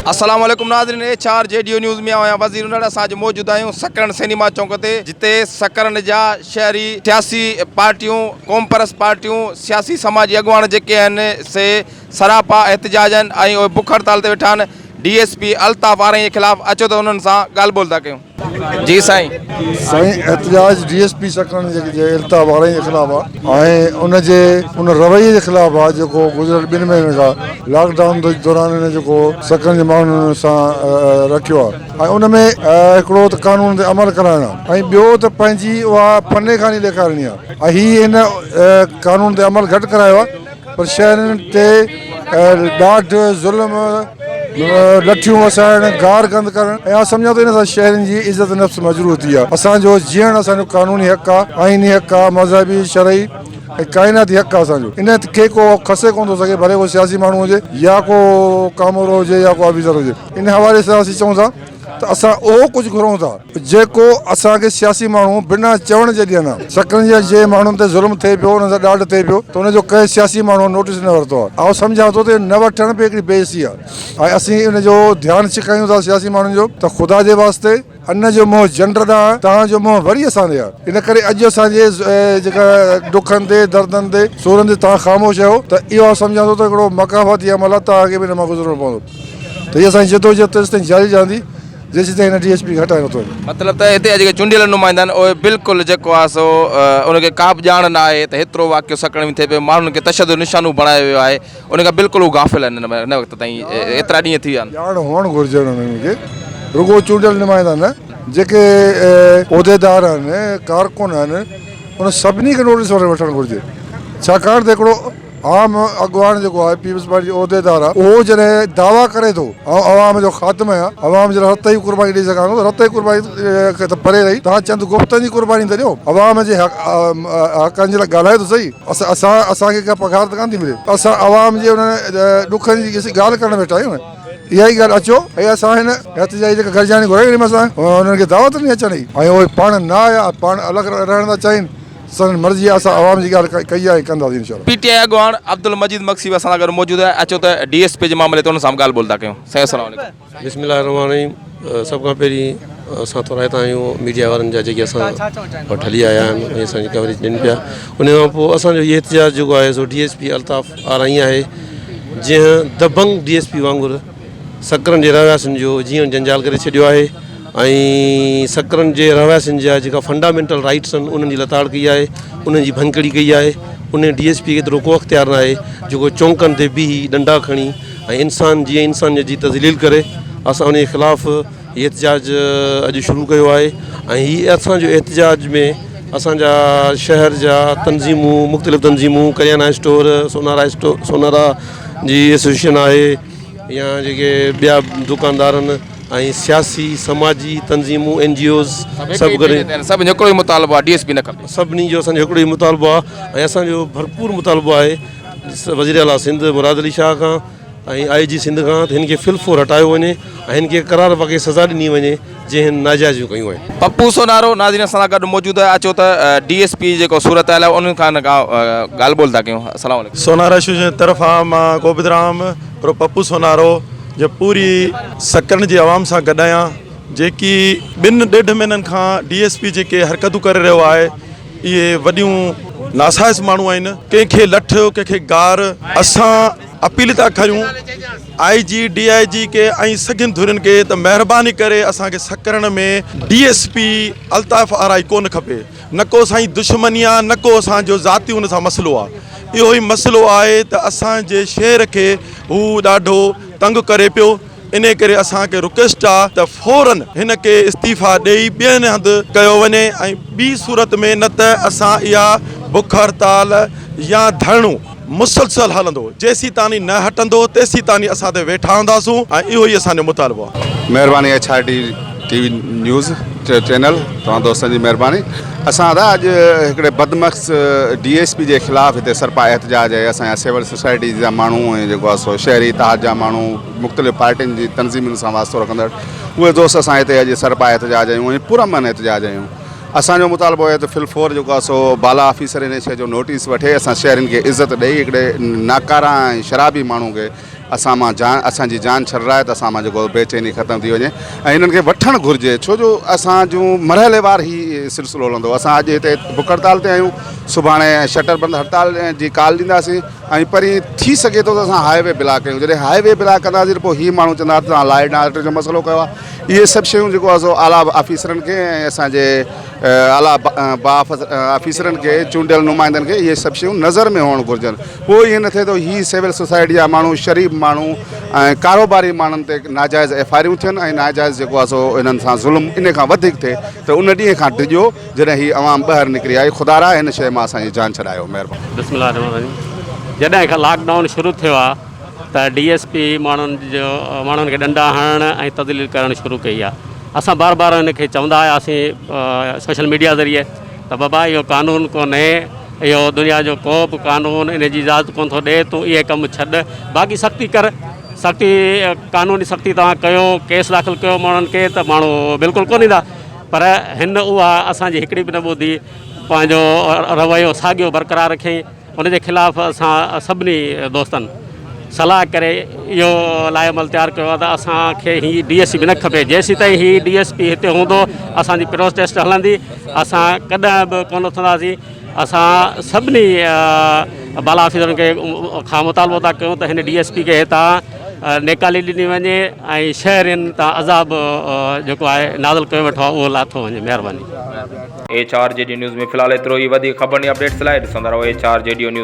السلام عليڪم ناظرين H R G D news ۾ آهيان وزير انڙ اسان اڄ موجود آهيون سڪرنڊ سئنيما چونڪ تي جتي سڪرنڊ جا شهري سياسي پارٽيون قومپرست پارٽيون سياسي سماجي اڳواڻ جيڪي آهن سي سراپا احتجاج آهن ۽ اهي بک هڙتال تي ويٺا آهن ڊي ايس پي الطاف آرائين جي خلاف اچو ته انهن سان ڳالهه ٻولهه ٿا ڪيون جي سائين. سائين احتجاج ڊي ايس پي سڪرنڊ جي الطاف آرائين جي خلاف آ ۽ ان جي ان رويي جي خلاف آ جيڪو گذريل ٻن مهينن کان لاڪ ڊائون دوران هن جيڪو سڪرنڊ جي ماڻهن سان رکيو آ ۽ ان ۾ هڪڙو ته قانون تي عمل ڪرائڻ آ ۽ ٻيو ته پنهنجي اها فني خاني ڏيکارڻي آ ۽ هي هن قانون تي عمل گهٽ ڪرايو آ پر شهرين تي ڏاڍ، ظلم، لٺيون وسائڻ، گار گند ڪرڻ ۽ آء سمجهان ٿو ان سان شهرين جي عزت نفس مجروح ٿي آهي. اسان جو جيئڻ اسان جو قانوني حق آهي، آئيني حق آهي، مذهبي، شرعي ۽ ڪائناتي حق آهي اسان جو. ان کي ڪو کسي ڪونه ٿو سگهي ڀلي ڪو سياسي ماڻهو هجي يا ڪو ڪامورو هجي يا ڪو آفيسر هجي. ان حوالي سان اسين چئون ٿا ته اسان اهو ڪجهه گهرون ٿا جيڪو اسان کي سياسي ماڻهو بنا چوڻ جي ڏين ها. سڪرنڊ جي جنهن ماڻهن تي ظلم ٿئي پيو انهن سان ڏاڍ ٿئي پيو ته ان جو ڪنهن سياسي ماڻهو نوٽيس نه ورتو آهي. آئون سمجهان ٿو ته اهو نه وٺڻ به هڪڙي بي حسي آهي ۽ اسين ان جو ڌيان ڇڪايون ٿا سياسي ماڻهن جو ته خدا جي واسطي ان جو منهن جنڊ ڏانهن توهان جو منهن وري اسان ڏي آهي. ان ڪري اڄ اسان جي جيڪا ڏکن تي دردن تي سورن تي توهان خاموش آهيو ته اهو آئون سمجهان ٿو ته هڪڙو مڪافاتي عمل آهي توهان کي به ان مان گذرڻو پوندو. ته هي اسان جي جدوجهد تيستائين جاري رهندي جيسيتائين هن ڊي ايس پي کي هٽايو نٿو وڃي. مطلب ته هتي جيڪي چونڊيل نمائندا آهن اهي بلڪل جيڪو آهي سو ان کي ڪا به ڄاڻ نه آهي ته هيترو واقعو سڪڻ ۾ ٿئي پيو ماڻهن کي تشدد جو نشانو بڻايو ويو آهي ان کان بلڪل هو غافل آهن هن وقت تائين ايترا ڏينهن ٿي ويا آهن. ڄاڻ هئڻ گهرجي انهن کي رڳو چونڊيل نمائندا نه جيڪي عهديدار آهن ڪارڪن آهن ان سڀني کي نوٽيس وٺڻ گهرجي ڇاڪاڻ ته هڪڙو عام اڳواڻ جيڪو آهي پيپلز پارٽي جو عهديدار آهي اهو جڏهن دعويٰ ڪري ٿو آئون عوام جو خادم آهيان عوام جي لاء رت جي قرباني ڏئي سگهان ٿو ته رت جي قرباني کي ته پري رهي توهان چند گفتن جي قرباني ته ڏيو عوام جي حقن جي لاء ڳالهايو ته سهي اسان اسان کي ڪا پگهار ته ڪانه ٿي ملي اسان عوام جي انهن ڏکن جي ڳالهه ڪرڻ ويٺا آهيون اها ئي ڳالهه اچو ۽ اسان هن احتجاجي جيڪا گڏجاڻي گهرائي هئي اسان انهن کي دعوت ڏني اچڻ جي ۽ اهي پاڻ نه آيا پاڻ الڳ رهڻ ٿا چاهين سندن مرضي آهي اسان عوام جي ڳالهه ڪئي آهي ۽ ڪنداسين انشاء الله. پي ٽي آء اڳواڻ عبدالمجيد مگسي به اسان سان گڏ موجود آهي اچو ته ڊي ايس پي جي معاملي تي ان سان به ڳالهه ٻولهه ٿا ڪيون سائين السلام عليڪم. بسم الله الرحمٰن الرحيم سڀ کان پهرين اسان ٿورائتا آهيون ميڊيا وارن جا جيڪي اسان وٽ هلي آيا آهن ۽ اسان جي ڪوريج ڏين پيا ان کان پوء اسان جو هي احتجاج جيڪو آهي سو ڊي ايس پي الطاف آرائين آهي جنهن دبنگ ڊي ايس پي وانگر سڪرن جي رهواسين جو جيئڻ جنجال ڪري ڇڏيو آهي ۽ سڪرن جي رهواسين جا جيڪا فنڊامينٽل رائٽس آهن انهن جي لتاڙ ڪئي آهي انهن جي ڀڃڪڙي ڪئي آهي ان ڊي ايس پي کي ايترو ڪو اختيار نه آهي جيڪو چونڪن تي بيهي ڏنڊا کڻي ۽ انسان جي انسانيت جي تذليل ڪري اسان ان جي خلاف هي احتجاج اڄ شروع ڪيو آهي ۽ هي اسان جو احتجاج ۾ اسان جا شهر جا تنظيمون مختلف تنظيمون ڪريانا اسٽور سونارا اسٽور سونارا جي ايسوسيئيشن آهي يا جيڪي ٻيا دڪاندار آهن ۽ سياسي سماجي تنظيمون اين جي اوز سڀ گڏ سڀني جو هڪڙو ئي مطالبو آهي ڊي ايس پي نه کپي. سڀني جو اسان جو هڪڙو ئي مطالبو آهي ۽ اسان جو ڀرپور مطالبو آهي وزير اعليٰ سنڌ مراد علي شاهه کان ۽ آء جي سنڌ کان ته هن کي فل فور هٽايو وڃي ۽ هن کي قرار واقعي سزا ڏني وڃي جنهن هن ناجائزيون ڪيون آهن. پپو سونارو ناظرين اسان سان گڏ موجود آهي اچو ته ڊي ايس پي جيڪو صورتحال آهي انهن کان ڳالهه ٻولهه ٿا ڪيون السلام عليڪم. سونارا ايسوسيئيشن جي طرفان مان گوبند رام عرف پپو سونارو جي پوري سڪرنڊ جي عوام سان گڏ آهيان جيڪي ٻن ڏيڍ مهينن کان ڊي ايس پي جيڪي حرڪتون ڪري رهيو آهي اهي وڏيون ناسائس ماڻهو آهن ڪنهن کي لٺ ڪنهن کي گار اسان اپيل ٿا ڪريون آء جي ڊي I جي کي ۽ سگهين ڌرين کي ته مهرباني ڪري اسان کي Sakrand ۾ D S P Altaf آرائي ڪونه کپي نه ڪو اسان جي دشمني آ نه ڪو اسان جو ذاتي ان سان مسئلو آ اهو ئي مسئلو آهي ته اسان جي شهر کي هو ڏاڍو تنگ ڪري پيو انهي ڪري اسان کي رڪويسٽ آ ته فورن هن کي استعيفا ڏئي ٻين هنڌ ڪيو وڃي ۽ ٻي صورت ۾ نه ته اسان اها بک هڙتال يا ڌرڻو مسلسل هلندو جيسيتاني نه هٽندو تيسيتاني اسان تي ويٺا هونداسون ۽ اهو ئي اسان جو مطالبو آ. مهرباني H R D T V news channel توهان دوستن جي مهرباني اسان ادا اڄ هڪڙي بدمخص ڊي ايس پي جي خلاف هتي سرپا احتجاج آهي اسان جا سول سوسائٽي جا ماڻهو ۽ جيڪو آهي سو شهري اتحاد جا ماڻهو مختلف پارٽين جي تنظيمن سان واسطو رکندڙ اهي دوست اسان هتي اڄ سرپا احتجاج آهيون ۽ پرامن احتجاج آهيون اسان جو مطالبو آهي ته فل فور جيڪو آهي سو بالا آفيسر ان شيء جو نوٽيس وٺي اسان شهرين کي عزت ڏئي هڪڙي ناڪارا ۽ شرابي ماڻهو کي اسان مان جان اسان جي جان ڇڏرائي ته اسان مان جيڪو بيچيني ختم ٿي وڃي ۽ هنن کي وٺڻ گهرجي ڇو جو اسان جون مرحليوار هي سلسلو هلندو اسان اڄ هتي بک هڙتال تي آهيون سڀاڻي شٽر بند هڙتال جي ڪال ڏينداسين ۽ پرين ٿي سگهي ٿو ته اسان هاء وي بلاڪ ڪيون جڏهن هاء وي بلاڪ ڪنداسين ته پوء هي ماڻهو چوندا ته توهان لا اينڊ آرڊر جو مسئلو ڪيو آهي اهي سڀ شيون جيڪو آهي سو اعليٰ آفيسرن کي ۽ اسان جي اعليٰ آفيسرن کي چونڊيل نمائندن کي اهي سڀ شيون نظر ۾ هئڻ گهرجن پوء ائين نه ٿئي ته هي سول سوسائٽي جا ماڻهو شريف ماڻهو ۽ ڪاروباري ماڻهن تي ناجائز ايف آريون ٿين ۽ ناجائز جيڪو آهي سو انهن سان ظلم ان کان وڌيڪ ٿئي ته ان ڏينهن کان ڊڄو جڏهن هي عوام ٻاهر نڪري آئي خدارا هن شيء مان اسان جي جان ڇڏايو مهرباني. بسم الله الرحمن الرحيم جڏهن کان لاڪ ڊائون شروع ٿيو آهي ته ڊي ايس پي ماڻهن جو ماڻهن کي ڏنڊا هڻڻ ۽ تذليل ڪرڻ شروع ڪئي آهي اسان بار بار هن کي چوندا آياسين سوشل ميڊيا ذريعي ته بابا اهو قانون ڪونهي اهو دنيا جو ڪو به قانون ان جي اجازت ڪونه ٿو ڏئي تون اهي ڪم ڇڏ باقي سختي ڪر سختي قانوني سختي توهان ڪيو ڪيس داخل ڪيو ماڻهن کي ته ماڻهو بلڪل ڪونه ايندا پر هن اها اسان جي هڪڙي به نه ٻڌي پنهنجو رويو ساڳيو برقرار رکيائين ان جي خلاف اسان سڀني دوستن صلاح ڪري اهو لاء عمل تيار ڪيو آهي ته اسان کي هي ڊي ايس پي نه کپي جيسين تائين هي ڊي ايس پي هتي هوندو اسان جي پروٽيسٽ هلندي اسان ڪڏهن به ڪونه اٿنداسين اسان سڀني بالا آفيسرن کي کان مطالبو ٿا ڪيون ته هن ڊي ايس پي کي هتان نيڪالي ڏني وڃي ۽ شهرين تان عذاب جيڪو آهي نازل ڪيو ويٺو آهي اهو لاٿو وڃي مهرباني. H R G D news ۾ في الحال ايترو ئي وڌيڪ خبرن ۽ اپڊيٽس لاء ڏسندا رهو H R G D news.